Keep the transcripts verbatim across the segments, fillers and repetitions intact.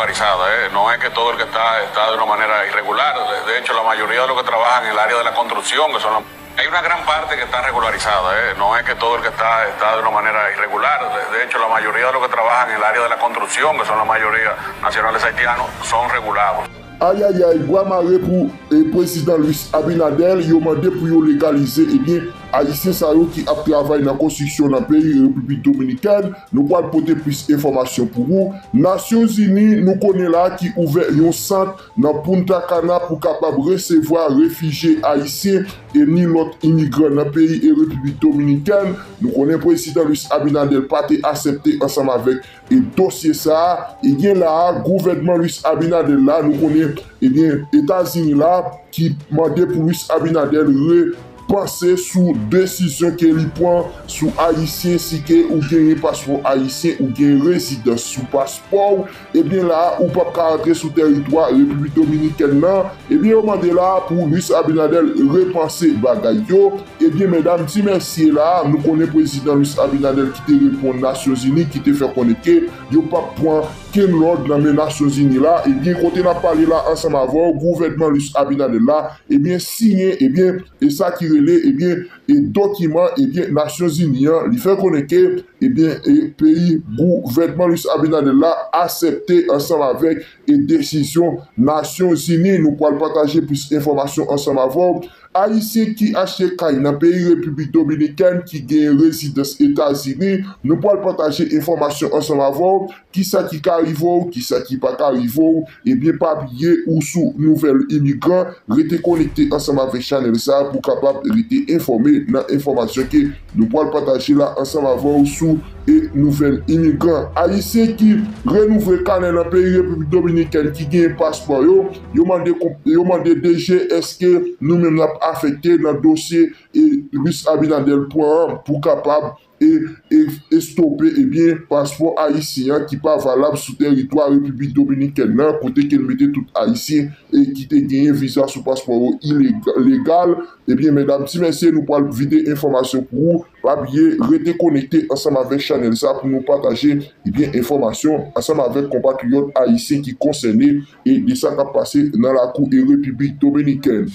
Regularizada, ¿eh? No es que todo el que está, está de una manera irregular. De, de hecho, la mayoría de los que trabajan en el área de la construcción, que son la, hay una gran parte que está regularizada, ¿eh? No es que todo el que está, está de una manera irregular. De, de hecho, la mayoría de los que trabajan en el área de la construcción, que son la mayoría nacionales haitianos, son regulados. Ayayay, bwa mare pou e, prezidan Luis Abinader, yo mande pou yo legalize, ebyen, Ayisyen sa yo ki ap travay nan konstriksyon nan peyi Repiblik Dominikèn. Nou pral pote plis enfòmasyon pou ou. Nasyonzini, nou konnen la, ki ouvè yon sant nan Punta Cana pou kapab resevwa refijye ayisyen e ni lòt imigran nan peyi e Repiblik Dominikèn. Nou konnen prezidan Luis Abinader pa te aksepte ansanm avèk e dosye sa a, ebyen la a, gouvènman Luis Abinader la, nou konnen, ebyen, Etazini la, ki mande pou Luis Abinader repanse sou desizyon ke li pran sou Ayisyen, si ke ou genyen paspò ayisyen, ou genyen rezidans sou paspò w, ebyen la a, ou p ap ka rantre sou tèritwa Repiblik Dominikèn nan. Ebyen, yo mande la a pou Luis Abinader repanse bagay yo. Ebyen, medam, ti mesye la, nou konnen prezidan Luis Abinader ki te reponn Nasyonzini, ki te fè konnen ke yo p ap pran kenn lòd nan men Nasyonzini la. Ebyen, kote n ap pale la ansanm avè w, gouvènman Luis Abinader la, ebyen, siyen, ebyen, e sa ki rele, ebyen, e dokiman, ebyen, Nasyonzini an, li fè konnen ke, ebyen, e peyi, gouvènman Luis Abinader la aksepte ansanm avèk e desizyon Nasyonzini. Nou pral pataje plis enfòmasyon ansanm avè w. Ayisyen ki achte kay nan peyi Repiblik Dominikèn ki genyen rezidans Etazini, nou pral pataje enfòmasyon ansanm avè w. Kisa ki ka rive w, kisa ki pa ka rive w, ebyen pa bliye ou sou Nouvèl Imigran, rete konekte ansanm avèk chanèl sa a pou w kapab rete enfòme nan enfòmasyon ke nou pral pataje la ansanm avè w sou e Nouvèl Imigran. Ayisyen ki renouvle kanè nan peyi Repiblik Dominikèn ki genyen paspò yo, yo mande, yo mande D G, èske nou menm n ap afekte nan dosye e Luis Abinader pran an pou kapab e, e, estope, ebyen, paspò ayisyen an ki pa valab sou tèritwa Repiblik Dominikèn nan, kote ke l mete tout Ayisyen e ki te genyen viza sou paspò yo ilega-, legal. Ebyen, medam, ti mesye, nou pral vide enfòmasyon pou ou. Pa bliye, rete konekte ansanm avèk chanèl sa pou nou pataje, ebyen, enfòmasyon ansanm avèk konpatriyòt ayisyen ki konsène e de sa k ap pase nan lakou e Repiblik Dominikèn.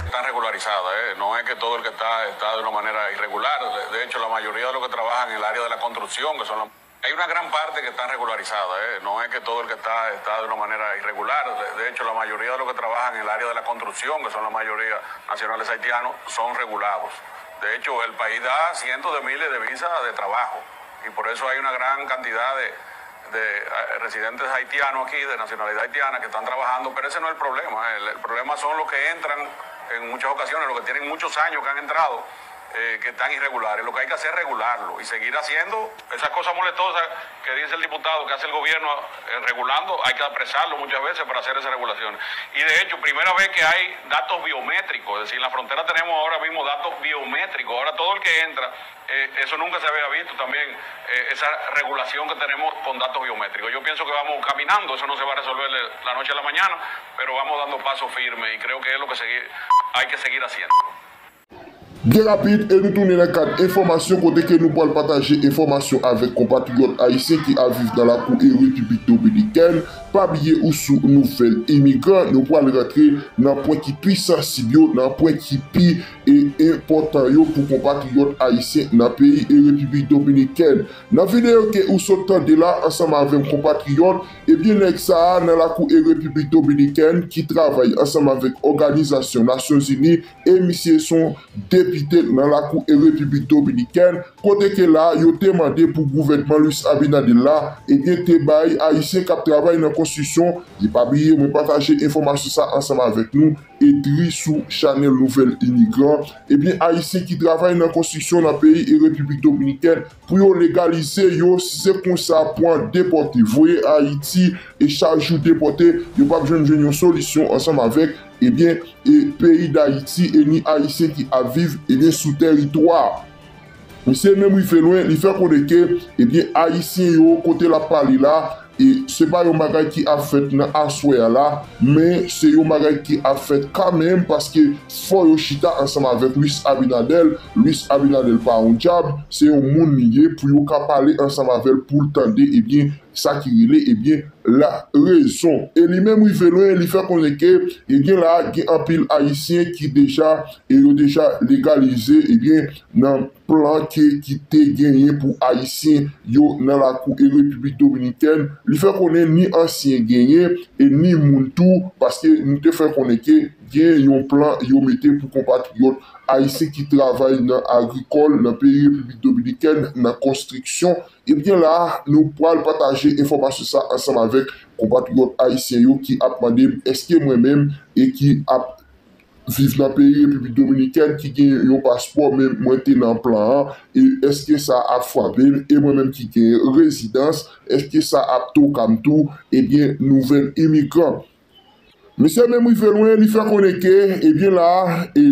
Está regularizada, ¿eh? No es que todo el que está, está de una manera irregular. De, de hecho, la mayoría de los que trabajan en el área de la construcción, que son la, hay una gran parte que está regularizada, ¿eh? No es que todo el que está, está de una manera irregular. De, de hecho, la mayoría de los que trabajan en el área de la construcción, que son la mayoría nacionales haitianos, son regulados. De hecho, el país da cientos de miles de visas de trabajo y por eso hay una gran cantidad de, de, eh, residentes haitianos aquí, de nacionalidad haitiana, que están trabajando, pero ese no es el problema. El, el problema son los que entran en muchas ocasiones, los que tienen muchos años que han entrado, eh, que están irregulares. Lo que hay que hacer es regularlo y seguir haciendo esas cosas molestosas que dice el diputado que hace el gobierno, eh, regulando, hay que apresarlo muchas veces para hacer esas regulaciones. Y de hecho, primera vez que hay datos biométricos, es decir, en la frontera tenemos ahora mismo datos biométricos. Ahora todo el que entra, eh, eso nunca se había visto también, eh, esa regulación que tenemos con datos biométricos. Yo pienso que vamos caminando, eso no se va a resolver de la noche a la mañana, pero vamos dando paso firme y creo que es lo que segui-, hay que seguir haciendo. Byen rapid, e nou tounen nan kad enfòmasyon kote ke nou pral pataje enfòmasyon avèk konpatriyòt ayisyen ki ap viv nan lakou e Repiblik Dominikèn. Pa bliye ou sou Nouvèl Imigran, nou pral rantre nan pwen ki pi sansib yo, nan pwen ki pi e enpòtan yo pou konpatriyòt ayisyen nan peyi e Repiblik Dominikèn. Nan videyo ke ou sot tande la ansanm avè m konpatriyòt, ebyen nèg sa a nan lakou e Repiblik Dominikèn ki travay ansanm avèk Òganizasyon Nasyonzini e misye se yon depite nan lakou e Repiblik Dominikèn, kote ke la yo te mande pou gouvènman Luis Abinader la, ebyen te bay ayisyen k ap travay nan konstriksyon, e pa bliye mwen pataje enfòmasyon sa ansanm avèk nou, e dri sou chanèl Nouvèl Imigran, ebyen ayisyen ki travay nan konstriksyon nan peyi e Repiblik Dominikèn, pou yo legalize yo, si se konsa pou an depòte, voye Ayiti, e chak jou depòte, yo p ap janm jwenn yon solisyon ansanm avèk, ebyen, e peyi Dayiti, e ni ayisyen ki ap viv, ebyen, sou tèritwa. Misye menm rive lwen, li fè konnen ke, ebyen, ayisyen yo, kote l ap pale la, E se pa yon bagay ki ap fèt nan aswè a la, men se yon bagay ki ap fèt kanmenm, paske fò yo chita ansanm avèk Luis Abinader. Luis Abinader pa yon dyab, se yon moun li ye, pou yo ka pale ansanm avè l, pou l tande, ebyen, sa ki rele, ebyen, la rezon. E li menm rive lwen, li fè konnen ke, ebyen, la, gen anpil Ayisyen ki deja, e yo deja legalize, ebyen, nan plan ke, ki te genyen pou Ayisyen yo nan lakou e Repiblik Dominikèn. Li fè konnen ni ansyen genyen e ni moun tou, paske nou te fè konnen ke gen yon plan yo mete pou konpatriyòt Ayisyen ki travay nan agrikòl nan peyi Repiblik Dominikèn, nan konstriksyon. Ebyen la, nou pral pataje enfòmasyon sa ansanm avèk konpatriyòt Ayisyen yo ki ap mande m èske mwen menm e ki ap viv nan peyi Repiblik Dominikèn ki gen yon paspò, men mwen te nan plan an, e èske sa ap frape m? E mwen menm ki gen rezidans, èske sa ap toka m tou? Ebyen, nouvèl imigran. Mesye menm rive lwen, li fè konnen ke, ebyen la, e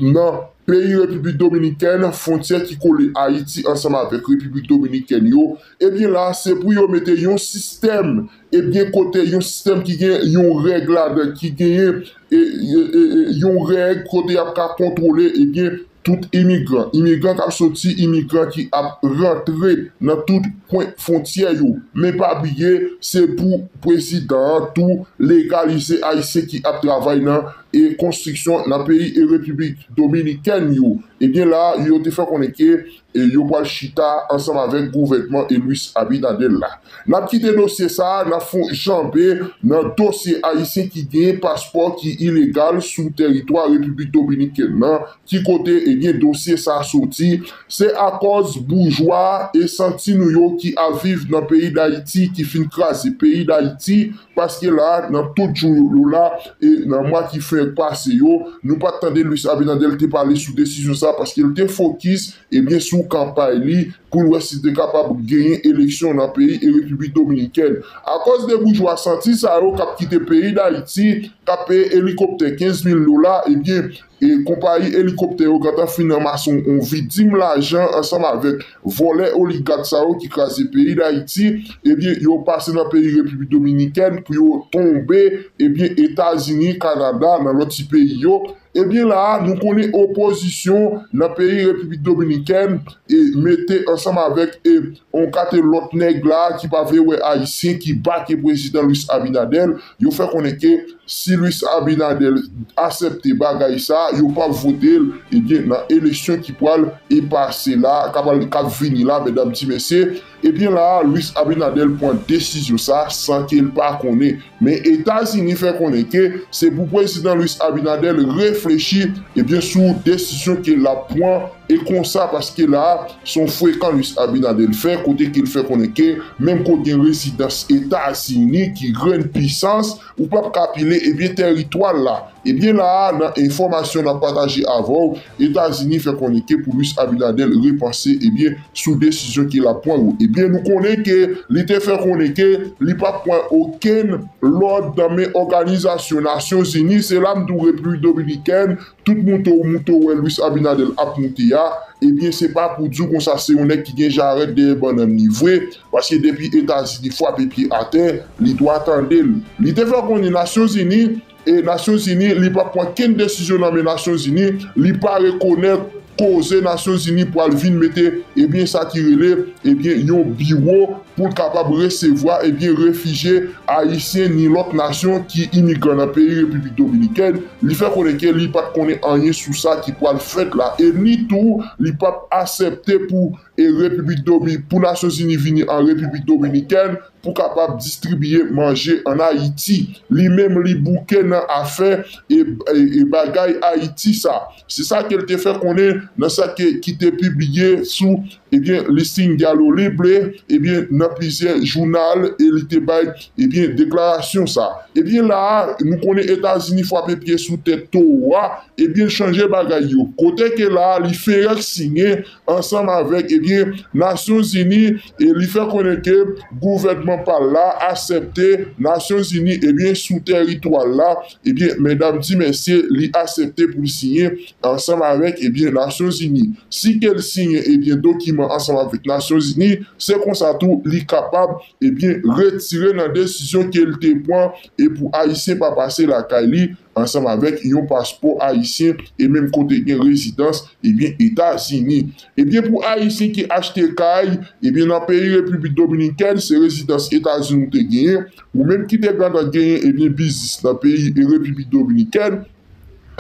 nan peyi Repiblik Dominikèn, fwontyè ki kole Ayiti ansanm avèk Repiblik Dominikèn yo, ebyen la, se pou yo mete yon sistèm, ebyen kote yon sistèm ki gen yon règ ladan, ki genyen e, e, e, e, yon règ kote y ap ka kontwole, ebyen, tout imigran. Imigran k ap soti, imigran ki ap rantre nan tout pwen fwontyè yo. Men pa bliye, se pou prezidan an tou legalize Ayisyen ki ap travay nan e konstriksyon nan peyi e Repiblik Dominikèn yo. Ebyen la, yo te fè konnen ke e yo pral chita ansanm avèk gouvènman e Luis Abinader la. N ap kite dosye sa a, n ap fè yon janbe nan dosye Ayisyen ki gen paspò ki ilegal sou tèritwa Repiblik Dominikèn nan. Ki kote, ebyen, dosye sa a soti? Se akòz boujwa e santi nou yo ki ap viv nan peyi Dayiti, ki fin kraze peyi Dayiti, paske la, nan tout jou yo la, e nan mwa ki fenk pase yo, nou pa t tande Luis Abinader te pale sou desizyon sa, paske l te fokis, ebyen, sou kanpay li, pou l wè si l te kapab genyen eleksyon nan peyi e Repiblik Dominikèn. Akòz de boujwa santi sa yo k ap kite peyi Dayiti, k ap peye elikoptè kenz mil dola, ebyen, e konpayi elikoptè yo gentan fin ranmase yon, yon vidim lajan ansanm avèk vòlè oligak sa yo ki kraze peyi Dayiti, ebyen, yo pase nan peyi Repiblik Dominikèn pou yo tonbe, ebyen, Etazini, Kanada, nan lòt ti peyi yo. Ebyen, la a, nou konnen opozisyon nan peyi Repiblik Dominikèn e mete ansanm avèk e on kate lòt nèg la a ki pa vle wè Ayisyen ki bake prezidan Luis Abinader. Yo fè konnen ke si Luis Abinader aksepte bagay sa a, yo p ap vote l, ebyen, nan eleksyon ki pral e pase la, k ap, k ap vini la, medam, ti mesye. Ebyen, la a, Luis Abinader pran desizyon sa a san ke l pa konnen. Men Etazini fè konnen ke se pou prezidan Luis Abinader reflechi, ebyen, sou desizyon ke l ap pran e konsa, paske la a, se yon frekan Luis Abinader fè, kote ke l fè konnen ke menm ke w gen rezidans Etazini ki grenn pisans, ou p ap ka pile, ebyen, tèritwa l la. Ebyen, la a, nan enfòmasyon n ap pataje avè w, Etazini fè konnen ke pou Luis Abinader repanse, ebyen, sou desizyon ke l ap pran yo. Ebyen, nou konnen ke li te fè konnen ke li p ap pran okenn lòd nan men òganizasyon Nasyonzini. Se la m di w Repiblik Dominikèn, tout moute w moute w wè Luis Abinader ap moute a, ebyen, se pa pou di w konsa se yon nèg ki gen jarèt dèyè bannann li vre, paske depi Etazini frape pye atè, li dwa tande l. Li te fè konnen Nasyonzini, e Nasyonzini, li p ap pran kenn desizyon nan men Nasyonzini, li pa rekonèt koze Nasyonzini pral vin mete, ebyen, sa ki rele, ebyen, yon biwo pou l kapab resevwa, ebyen, refijye ayisyen ni lòt nasyon ki imigran nan peyi Repiblik Dominikèn. Li fè konnen ke li pa t konnen anyen sou sa ki pral fèt la, e ni tou, li p ap aksepte pou e Repiblik Domi-, pou Nasyonzini vini an Repiblik Dominikèn pou kapab distribiye manje ann Ayiti. Li menm, li bouke nan afè e, e, e bagay Ayiti sa. Se sa ke l te fè konnen nan sa ke, ki te pibliye sou, ebyen, Listín Diario Libre, ebyen, nan plizyè jounal, e li te bay, ebyen, deklarasyon sa. Ebyen, la a, nou konnen Etazini frape pye sou tèt towo a, ebyen, l chanje bagay yo. Kote ke la a, li fenk siyen ansanm avèk, ebyen, Nasyonzini, e li fè konnen ke gouvènman pa l la aksepte Nasyonzini, ebyen, sou tèritwa l la, ebyen, medam, ti mesye, li aksepte pou l siyen ansanm avèk, ebyen, Nasyonzini. Si ke l siyen, ebyen, dokiman ansanm avèk Nasyonzini, se konsa tou, li li kapab, ebyen, retire nan desizyon ke l te pran e pou Ayisyen pa pase lakay li ansanm avèk yon paspò ayisyen e menm kote gen rezidans, ebyen, Etazini. Ebyen, pou Ayisyen ki achte kay, ebyen, nan peyi Repiblik Dominikèn, se rezidans Etazini ou te genyen, ou menm ki te gentan genyen, ebyen, biznis nan peyi e Repiblik Dominikèn,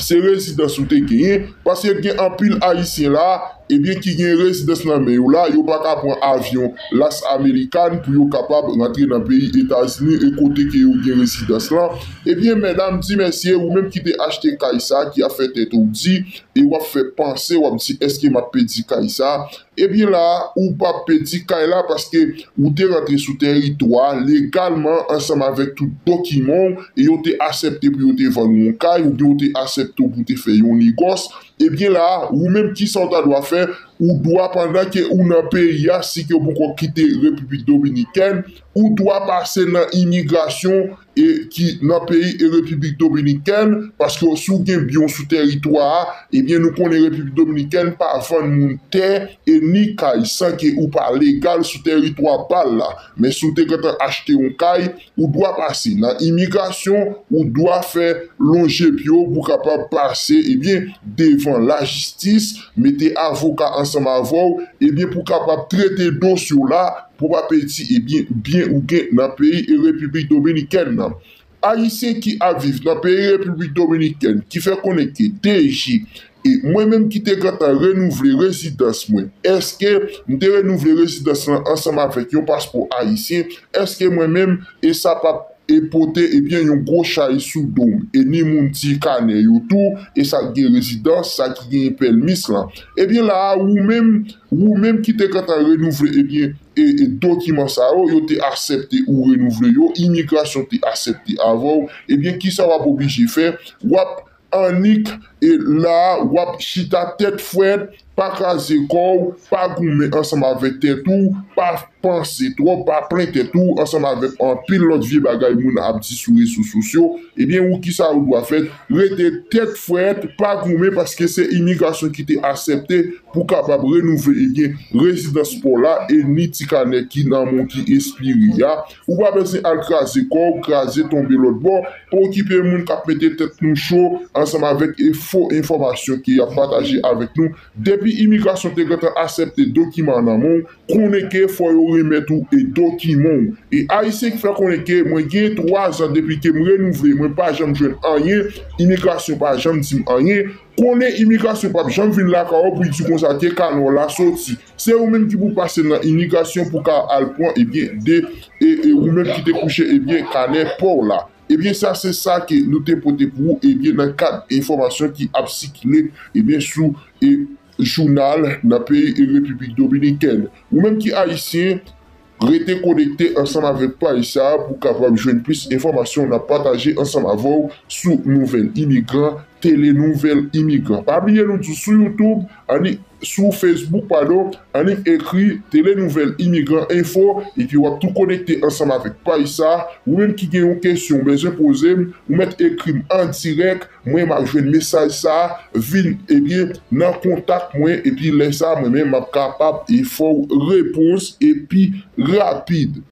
se rezidans ou te genyen, paske gen anpil Ayisyen la, ebyen, ki gen rezidans nan men yo la, yo pa ka pran avyon Las American pou yo kapab rantre nan peyi Etazini e kote ke yo gen rezidans lan. Ebyen, medam, ti mesye, ou menm ki te achte kay sa, ki ap fè tèt ou di, e w ap fè panse, w ap di, èske m ap pèdi kay sa? Ebyen la, ou p ap pèdi kay la paske ou te rantre sou tèritwa legalman ansanm avèk tout dokiman w e yo te aksepte pou yo te vann ou yon kay oubyen yo te aksepte w pou te fè yon negòs. Ebyen la, ou menm kisa w ta dwa fè? Ou dwa pandan ke ou nan peyi a, si ke w poko kite Repiblik Dominikèn, ou dwa pase nan imigrasyon e ki nan peyi e Repiblik Dominikèn, paske si w gen byen w sou tèritwa a, ebyen nou konnen Repiblik Dominikèn pa vann moun tè e ni kay san ke ou pa legal sou tèritwa pa l la. Men si w te gentan achte yon kay, ou dwa pase nan imigrasyon, ou dwa fè lonje pye w pou kapab pase, ebyen, devan lajistis, mete avoka ansanm avè w, ebyen, pou kapab trete dosye w la, pou pa pèdi, ebyen, byen ou gen nan peyi e Repiblik Dominikèn nan. Ayisyen ki ap viv nan peyi Repiblik Dominikèn ki fè konnen ke D J e mwen menm ki te gentan renouvle rezidans mwen, èske m te renouvle rezidans lan ansanm avèk yon paspò ayisyen? Èske mwen menm e sa p ap e pote, ebyen, yon gwo chay sou do m? E ni moun ti kanè yo tou, e sa k gen rezidans, sa ki gen pèmis lan. Ebyen, la a, ou menm, ou menm ki te gentan renouvle, ebyen, e, e dokiman sa yo, yo te aksepte ou renouvle yo, imigrasyon te aksepte avè w, ebyen, kisa w ap oblije fè? W ap annik, e la a, w ap chita tèt frèt, pa kraze kò w, pa goumen ansanm avèk tèt ou, pa panse twòp, pa plen tèt ou ansanm avèk anpil lòt vye bagay moun ap di sou rezo sosyo. Ebyen, ou kisa ou dwa fè? Rete tèt frèt, pa goumen, paske se imigrasyon ki te aksepte pou kapab renouvle, ebyen, rezidans pa w la e ni ti kanè ki nan men w ki espire a. Ou pa bezwen al kraze kò w, kraze tonbe lòt bò, pa okipe moun k ap mete tèt nou cho ansanm avèk e fo enfòmasyon ke y ap pataje avèk nou. Depi imigrasyon te gentan aksepte dokiman an nan men w, konnen ke fò yo remèt ou e dokiman w. E Ayisyen ki fè konnen ke mwen gen twa zan depi ke m renouvle, mwen pa janm jwenn anyen, imigrasyon pa janm di m anyen, konnen imigrasyon p ap janm vin lakay ou pou l di konsa ke kanè w la soti. Se ou menm ki pou pase nan imigrasyon pou ka al pran, ebyen, de, e, e ou menm ki te kouche, ebyen, kanè pa w la. Ebyen, sa se sa ke nou te pote pou ou, ebyen, nan kad enfòmasyon ki ap sikile, ebyen, sou, e, jounal nan peyi e Repiblik Dominikèn. Ou menm ki Ayisyen, rete konekte ansanm avèk paj sa a pou kapab jwenn plis enfòmasyon n ap pataje ansanm avè w sou Nouvèl Imigran, Tele Nouvèl Imigran. Pa bliye nou tou sou YouTube, annik, sou Facebook, padon, annik ekri Tele Nouvèl Imigran Enfo, epi w ap tou konekte ansanm avèk paj sa a. Ou menm ki gen yon kesyon ou bezwen poze m, ou mèt ekri m an dirèk, mwen m ap jwenn mesaj sa a, vin, ebyen, nan kontak mwen, epi lè sa a, mwen menm m ap kapab e fè w repons, epi rapid.